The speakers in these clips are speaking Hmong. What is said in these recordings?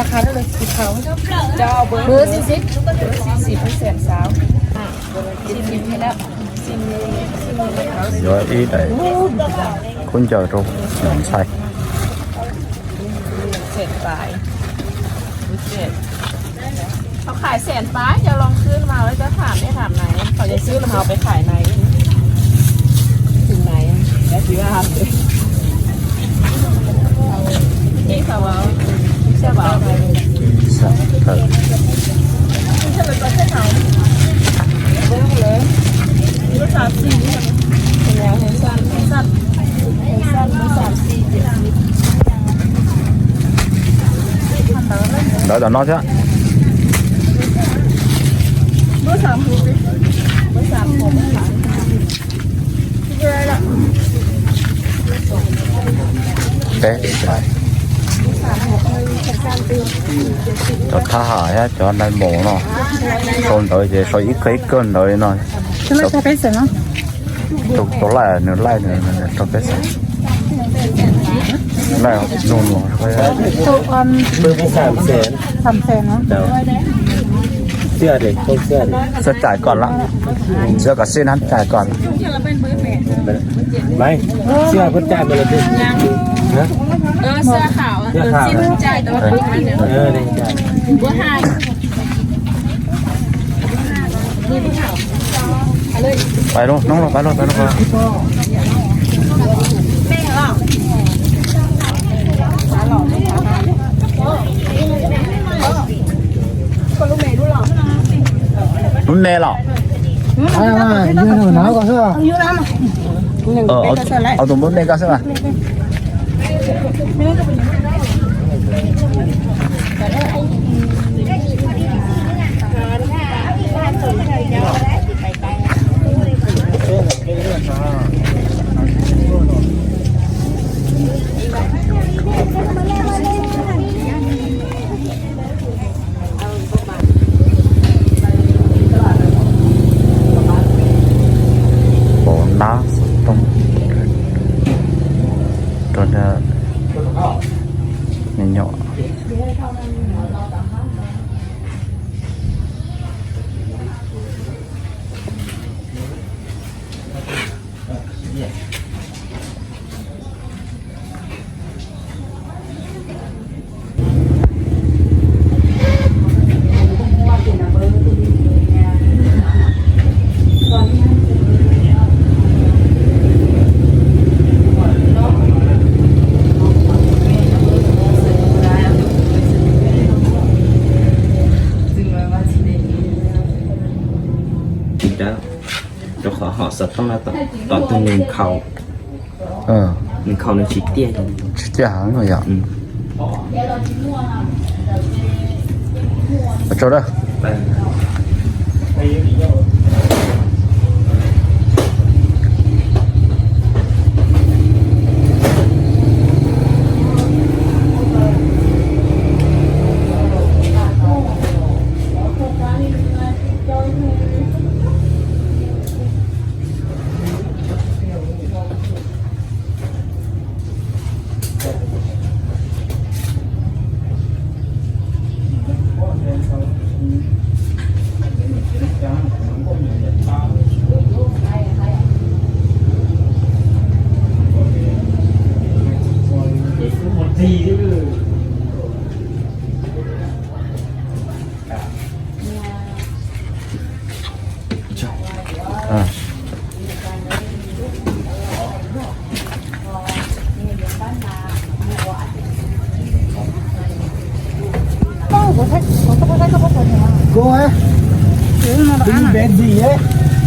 ราคาเท่าไหร่ สิบ เขา เบอร์สี่สิบ สี่สิบ เปอร์เซ็นต์ สาว ชิมนี่แล้ว ชิมนี่ ชิมนี่ Yuav ib daim khaub ncaws rau ntxhais. Sẹn pais. Có khải sẹn pais, cho lòng khưn vào cho thảm, để thảm này. Khỏi để xíu là họ phải khải này. Chừng này, để chị ba học. Chị sao bảo? Chị sao bảo? Sao? Sao là có thế nào? Bố không lấy. Bố sao xin? Nhà hàng xanh, xanh. Hàng xanh, bố sao xin? Đỡ đỏ no chứ. Ê, cov thab ham thiab cov nai maum no, sau ntawv ces sau ib kawg ib kawg ntawv li no. Tus laij nws laij nws rau peb xav. Laij nug nug. Xav cais kom lawm, xav kom xij nab cais kom. Maiv, xij puas cais mas lawm twg? Hả? Ơ, xưa khảo, xin trai đó. Ơ, đây, trai. Bữa hai. Pais lauj, hnub no pais lauj, pais lauj, pais lauj. Lub me los? Au tus muab me koj xwb mas. Pov nab xov tooj rau nram me nyuam. Rau qhov hom xov tooj no tom ntug nws nkhaus. Nws khaus nws tsis tiaj. Tsis tiaj heev no yom. Ua tsaug da.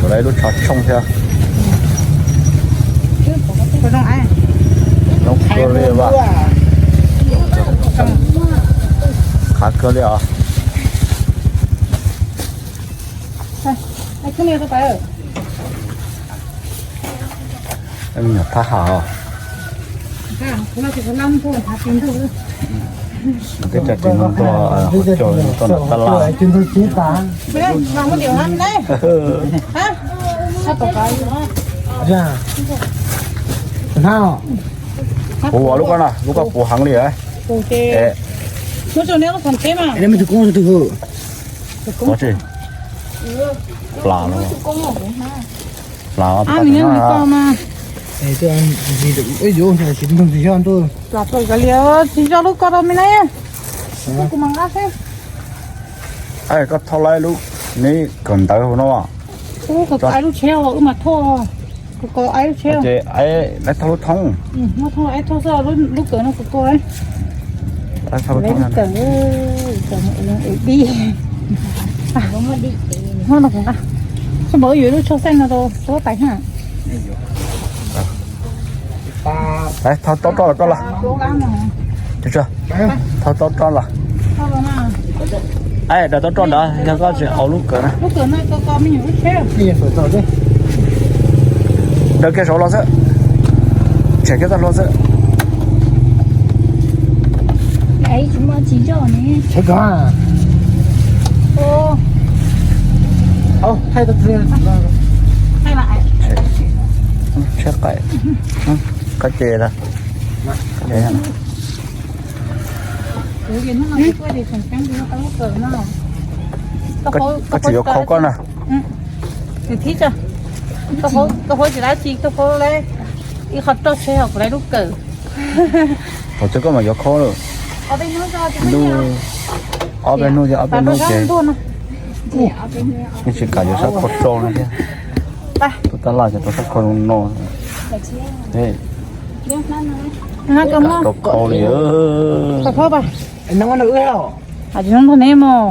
Ua lub tsho tshooj thiab. Zoo kawg li as. Qab kawg li os. Me nyuam thab ham os. Twb tsa tsis muaj ntua, coj ntua nram tab laj. Puv lub ko na, lub ko puv heev li. Plas no. Plas. Plas tsis zoo lub ko rau me na. Kuv mam nqa xwb. Koj thauj lawm lub, neb kawm ntawv hauv no. Kuv kawm lub tsheb, wb mam thauj. Kuv kawm lub tsheb. Ces lawv thauj lub thoob. Lub thoob, lub kawm no kuv kawm. Lub kawm, kawm dib. Xab npaum yuav lub tsho xeej no rau huab tais na. Thauj taub roj los koj los. Thauj taub roj los. Daws taub roj ntawd yog koj tsis au lub kawm na. Daws kiag saud los xwb. Tshem kiag txoj hlua xwb. Tshem kawg. Tshem qaim. Qab ces lawm. Koj tsis yuav khau koj na. Koj huab tsis dab tsi, koj huab ib qho roj tsheb hos kuv lub kawm. Thaum twg koj mam yuav khau lawm? Ob peb hnub, ob peb hnub ces yeej tsis kam yuav sab khau rau no thiab. Tus tab laj ces rau sab khau no. Rau khau li. Hais tsis nrog neb mog.